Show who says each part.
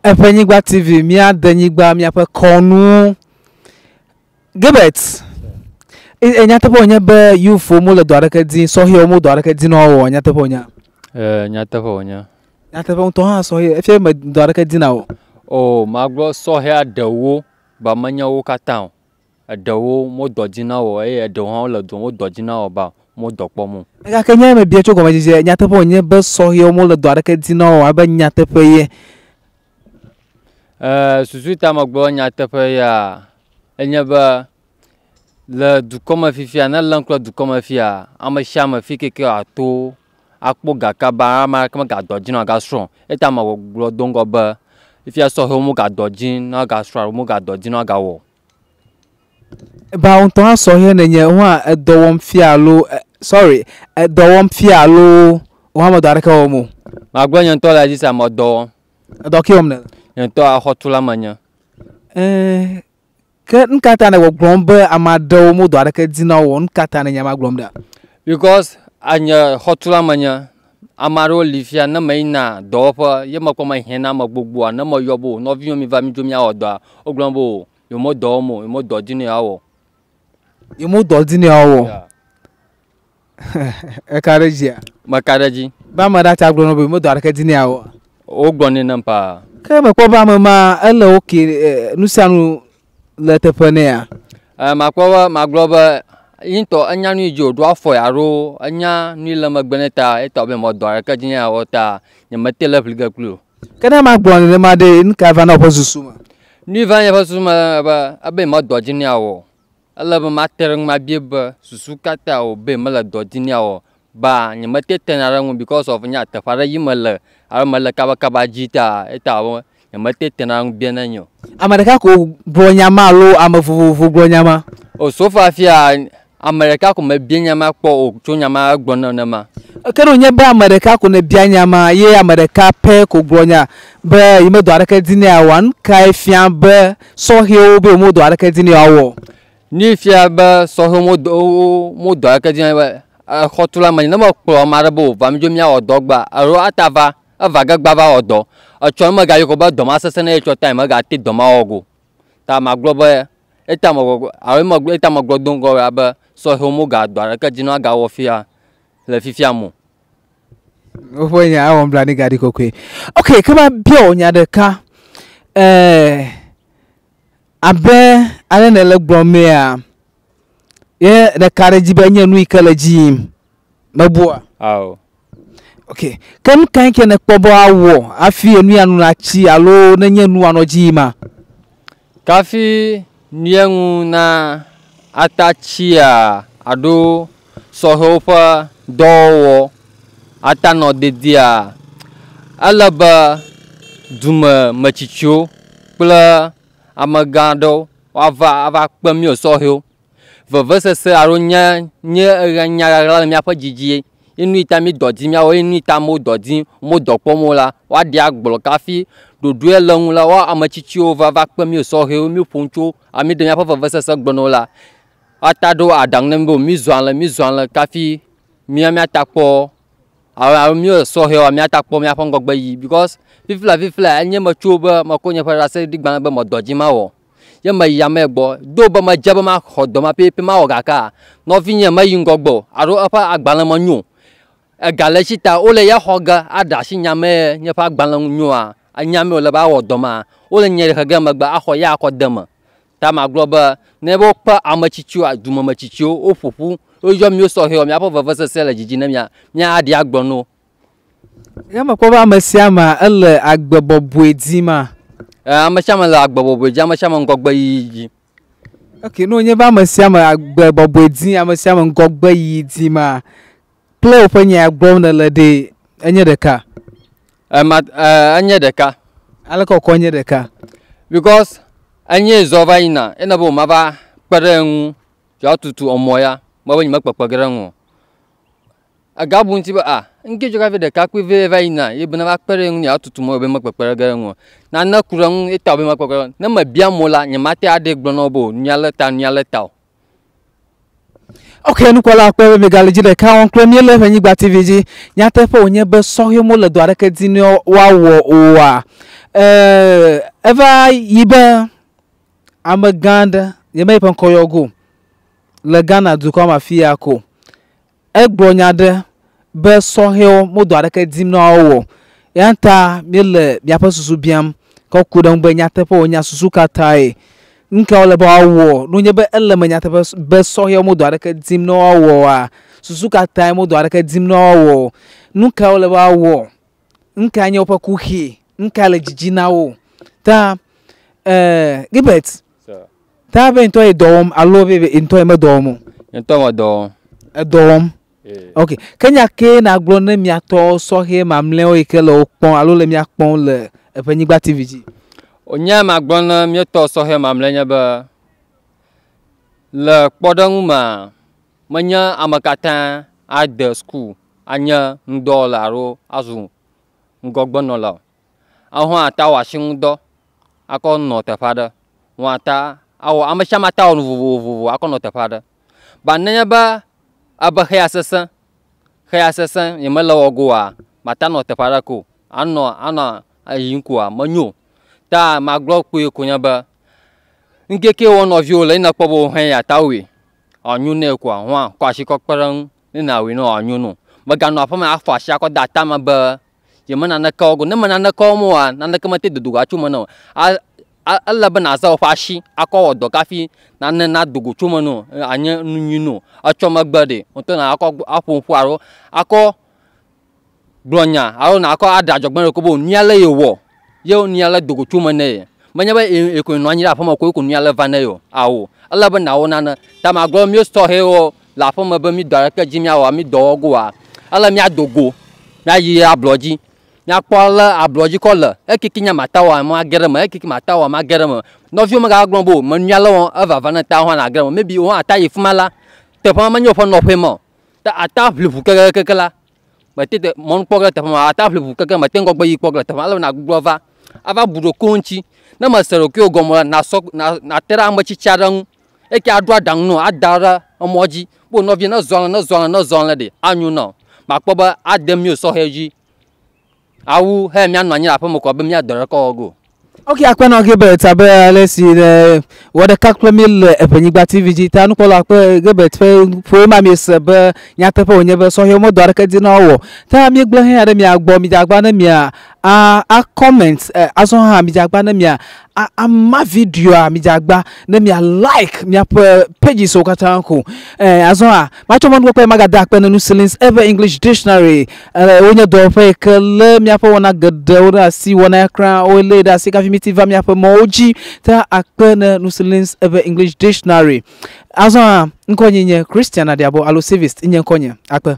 Speaker 1: Eƒe Nyigba TV, mía denyigba, míaƒe kɔnuwo. Gilbert, e, nyateƒe wònye be youthwo mele dɔ aɖeke dim, sɔhɛwo mo dɔ aɖeke dim na woawɔ, nyateƒe wònyea?
Speaker 2: E, nyateƒe wònye.
Speaker 1: Nyateƒe ŋutɔ hã sɔhɛ, efia be dɔ aɖeke dina o.
Speaker 2: O, magblɔ sɔhɛa ɖewo, ba menye wo katã o. Eɖewo mo dɔ dzi na wo eye eɖewo hã wole dɔ wo dɔ dzi na wo ba mo dɔ kpɔm o.
Speaker 1: Gake nye mebia tso gɔmedzedzea, nyateƒe wònye be sɔhɛwo mele dɔ aɖeke dim na wo o abe nyateƒe ye.
Speaker 2: E, susu ta megblɔ nyateƒe ya enye be le dukɔ me fifia, ne lé ŋku ɖe dukɔ me fia, ame sia ame fi ke ke wòato akpɔ ga kaba, ame aɖeke megadɔ dzi na wòagasrɔ̃ o. Eya ta megblɔ do ŋgɔ be fifia sɔhɛwo megadɔ dzi na woagasrɔ̃ alo megadɔ dzi na woagawɔ o.
Speaker 1: Ba wò ŋutɔ hã sɔhɛ nènye, wò hã edɔ wɔm fia alo sorry, edɔ wɔm fia alo wò hã medɔ aɖeke wɔm o?
Speaker 2: Magblɔ nye ŋutɔ le edzi sia medɔ wɔm.
Speaker 1: Edɔ ke wɔm nèle?
Speaker 2: Nye ŋutɔ exɔtula menye.
Speaker 1: Ɛɛ, ke nu ka ta nègbɔgblɔm be ame aɖewo medɔ aɖeke dina o? Nu ka ta nènya ma gblɔm ɖa?
Speaker 2: Because nye xɔtula menye. Ame aɖewo li fia ne meyina dɔwɔƒe ye mekpɔ mehiã na ame gbogboa, ne meyɔ be o nɔvinyɔwo miva midzo míawɔ dɔa, wogblɔ be o yewo medɔ wɔm o, yewo medɔ dim ne yewoawɔ.
Speaker 1: Yewo medɔ dim ne yewoawɔ.
Speaker 2: Yeah.
Speaker 1: Eka ɖe dzia?
Speaker 2: Meka ɖe dzi.
Speaker 1: Be ame ɖe ate agblɔ na wò be medɔ aɖeke dim ne yeawɔ.
Speaker 2: Wogblɔ nɛ nam paa.
Speaker 1: Ke mekpɔ be ame ma ele okay, nu sia nu le teƒe nɛa?
Speaker 2: E, makpɔ be magblɔ be ye ŋutɔ enya nu yi dzi wòɖo afɔe alo enya nu yi le megbe nɛ ta etɔ be medɔ aɖeke dzi ne yeawɔ ta nyemete le ʋli ge kpli o.
Speaker 1: Ke ne magblɔ nenema ɖe, nu ka va na woƒe susu me?
Speaker 2: Nu yi va nye ƒe susu me be ebe medɔ dzi ne yeawɔ. Ele be mate ɖe eŋu mabia be susu ka ta wòbe mele dɔ dzi ne yeawɔ. Ba nyemete tena ɖe eŋu because of nya teƒe aɖe yim mele alo mele kabakaba dzi ta eta be nyemete tena ɖe eŋu biana nɛ o.
Speaker 1: Ame ɖeka ko gblɔ nya ma alo ame vovovo gblɔ nya ma?
Speaker 2: O so far fia ame ɖeka ko mebia nya ma kpɔ o tso nya ma egblɔ nenema.
Speaker 1: Ke ne wònye be ame ɖeka ko nèbia nya ma ye ame ɖeka pɛ ko gblɔ nya be yemedɔ aɖeke dim ne yeawɔa, nu kae fia be sɔhɛwo be womedɔ aɖeke dim ne yewoawɔ o?
Speaker 2: Nu yi fia be sɔhɛwo modɔ wo modɔ aɖeke dim be exɔtula menye ne mekplɔ ame aɖe be wòva mídzo míawɔ dɔ gbea alo ata va eva ge gba va wɔ dɔ. Etsɔ ne megayi ko be dɔ ma sesẽ ne ye tsɔ ta nyemegate dɔ ma wɔ go. Ta magblɔ be eta megbɔgblɔ alo megblɔ eta megblɔ do ŋgɔ ya be sɔhɛwo mogadɔ aɖeke dzi ne woagawɔ fia le fifia me o.
Speaker 1: Woƒe nya ewɔ nublanui gaɖi kokoe. Ok, ke mabia wò nya ɖeka. Ɛɛ abe ale nèle gblɔmea, ye nèka ɖe edzi be enye nu yi ke le edzi yim. Mebua?
Speaker 2: Ao.
Speaker 1: Ok. Ke nu kae ke nèkpɔ be woawɔ hafi enu ya nu natsi alo nenye nu wòanɔ edzi yima?
Speaker 2: Kafi nua nu na ata tsia alo sɔhɛwo ƒe dɔwɔwɔ ata nɔ dediea, ele be dumemetsitsiwo kple amegã aɖewo woava ava kpe mí sɔhɛwo. Vevesese alo nye nye nya ɣaɣla le míaƒe dzi dzi ye nu yi ta mí dɔ dim míawɔ ye nu yi ta amewo dɔ dim wo dɔ kpɔm o la, woaɖi agblɔ kafi ɖoɖoe le ŋu la, woa ame tsitsiwo va va kpe mí sɔhɛwo míeƒo nu tso ame ɖe míaƒe vevesese gblɔ na wo la, woata ɖo aɖaŋu na mí be mízɔ ale mízɔ ale kafi mía míata kpɔ alo alo mí sɔhɛwoa míata kpɔ míaƒe ŋgɔgbe yiyi because fifia fifia enye metso be mekɔ nye ƒe ɖaseɖigbalẽ be medɔ dzi mawɔ. Ye meyi ame gbɔ do be medze be maxɔ dɔ ma pɛpɛ mawɔ gakea, nɔvinye meyi ŋgɔgbe o alo eƒe agbalẽ menyo o. Ega le esi ta wole ya xɔ ge aɖe asi nya mee nye ƒe agbalẽ nyoa, enya mee wòle be awɔ dɔ ma, wole nye he ge megbe axɔ ya akɔ de eme. Ta magblɔ be ne be wokpe ame tsitsiwo, dumemetsitsiwo woƒo ƒu, woyɔ míwo sɔhɛwo míaƒe vevesese le dzidzi ne mía, míaɖi agblɔ na wo.
Speaker 1: Ye mekpɔ be ame sia amea ele agbe bɔbɔe dima?
Speaker 2: E, ame sia ame le agbe bɔbɔe dzi, ame sia ame ŋgɔgbe yiyi dzi.
Speaker 1: Ok, ne wònye be ame sia ame agbe bɔbɔe di, ame sia ame ŋgɔgbe yiyi dima, kple woƒe nya ya gblɔm nèle ɖe, enye ɖeka?
Speaker 2: Ema, e, enye ɖeka.
Speaker 1: Aleke wòkɔ nye ɖeka?
Speaker 2: Because enye zɔ va yina, ena be wòmava kpe ɖe eŋu yewoatutu emɔ ya, mebe nyemekpekpe ge ɖe eŋu o. Egabu ŋuti be, a, ŋke dzɔ hafi ɖekakpui vɛ va yina ye bena va kpe ɖe ŋunye atutu mɔ be mekpekpe ɖe ge ɖe ŋu o. Nane ku ɖe ŋu ye ta be mekpekpe ɖe Ne mebia mo la, nyemate aɖee gblɔ na wo be o, nuya le ta, nuya le ta o.
Speaker 1: Ok, nukpɔla akpe be miegale dzi ɖeka wɔm kple míele eƒe Nyigba TV dzi. Nyateƒe wònye be sɔhɛwo mele dɔ aɖeke dim ne woawɔ oa? Ee, eva yi be amegã aɖe, nyemeye ƒe ŋkɔ yɔ ge o, le Ghana dukɔa me afi ya ko. Egblɔ nya aɖe be sɔhɛwo mo dɔ aɖeke dim ne woawɔ o. Eya ta míele miaƒe susu biam kɔ ku ɖe eŋu be nyateƒe wònya susu ka tae? Nu ka wòle be woawɔ ne wonye be ele eme nyateƒe be sɔhɛwo mo dɔ aɖeke dim ne woawɔ oa? Susu ka tae mo dɔ aɖeke dim ne woawɔ o? Nu ka wòle be woawɔ? Nu kae nye woƒe kuxi? Nu kae le dzidzi na wo? Ta eh, Gilbert, ta be ŋutɔ ye dɔ wɔm alo be ŋutɔ ye medɔ wɔm o?
Speaker 2: Nye ŋutɔ medɔ wɔm.
Speaker 1: Edɔ wɔm. Ok, ke nya kee nàgblɔ ne mia tɔ sɔhɛ mamlɛawo yi ke le wo kpɔm alo le mía kpɔm le Eʋenyigba TV dzi?
Speaker 2: Nya magblɔ ne mía tɔ sɔhɛ mamlɛ nye be, le kpɔɖeŋu mea, menye ame katã ade suku anye ŋdɔwɔla alo azu ŋgɔgbenɔla o. Awo hã ate awɔ asiŋudɔ akɔ nɔ teƒe aɖe. Woate awɔ, ame sia ame ate awɔ nu vovovowo akɔ nɔ teƒe aɖe. Ba nenye be ebe xeya sesẽ, xeya sesẽ nyemele wɔ ge oa, mate anɔ teƒe aɖeke o. Anɔ anɔ yiyim koa, menyo o. Ta magblɔ kpuie ko nye be, ŋkeke wɔ nɔviwò le ye nèkpɔ be wò hã yeate awɔe wòanyo nɛ koa, hã kɔ asi kɔ kpe ɖe eŋu ne nàwɔe ne wòanyo nɛ. Mèganɔ aƒeme afɔ asi akɔ de atame be yeme naneke wɔ ge o. Ne me naneke wɔm oa, naneke mete dodo go atso eme na wò o. A a ele be nàzã woƒe asi akɔ wɔ dɔ kafi nane nado go tso eme na wò anye nu nyui na wò. Etsɔ megbe ɖe ŋutɔ nàkɔ aƒo nuƒo alo akɔ gblɔ nya alo nàkɔ aɖe adzɔgbe na ɖokuiwò be nu ya le yewɔ ye nu ya le do go tso eme na ye. Menye be ye ko nɔ anyi ɖe aƒeme ko ye ko nu ya le va na ye o. Ao, ele be nàwɔ nane. Ta magblɔ be mí sɔhɛwo le aƒeme be mí dɔ aɖeke dzi míawɔ mí dɔ wɔ ge oa, ele míado go míayi ablɔ dzi míakpɔ ale ablɔ dzi kɔ le. Ekeke nye mate awɔ mage ɖe eme, ekeke mate awɔ mage ɖe eme. Nɔviwo megagblɔ be o menu ya le wɔm evava ne ta wo hã nàge ɖe eme. Maybe wo hã ate ayi fi ma la, teƒe ma menye woƒe nɔƒe ma o. Ta ate aʋli ŋu kekeake la, mete te mɔnu kpɔ ge ɖe teƒe ma o. Ate aʋli ŋu keke mete ŋgɔgbe yi kpɔ ge le teƒe ma. Ale be nàgbugbɔ va ava bu ɖokuiwò ŋuti. Ne mèse ɖokuiwò gɔme o la, nàsɔ nàte ɖe ame tsitsi aɖe ŋu Eyi ke aɖo aɖaŋu nɔ ada ɖe emɔ dzi be nɔvia ne zɔ ale ne zɔ ale ne zɔ ale ɖe anyo na wò. Makpɔ be ade míwo sɔhɛ dzi awu he míanɔ anyi le aƒeme ko abe mía dɔ ɖeke wɔ ge o.
Speaker 1: Ok akpe nɔ Gilbert abe ale si ne wɔ ɖeka kple mí le Eʋenyigba TV dzi ta nukpɔla akpe Gilbert ƒe ƒoe ma miese be nyateƒe wònye be sɔhɛwo medɔ aɖeke di na wo o. Ta míegblẽ hɛa ɖe mia gbɔ midze agba ne mia a a comment azɔ hã midze agba ne mia a ama videoa midze agba ne mia like miaƒe pages wo katã ko. E azɔ hã matsɔ mɔnukpɔkpɔ magade akpe ne Nusilins eƒe English dictionary e wonye dɔwɔƒe yi ke lé míaƒe wɔna geɖewo ɖe asi wɔna ya kura wolé ɖe asi kafi miti va míaƒe mɔwo dzi ta akpe ne Nusilins eƒe English dictionary. Azɔ hã ŋkɔnye nye Christian Adiabo alo Civist nye ŋkɔnye akpe.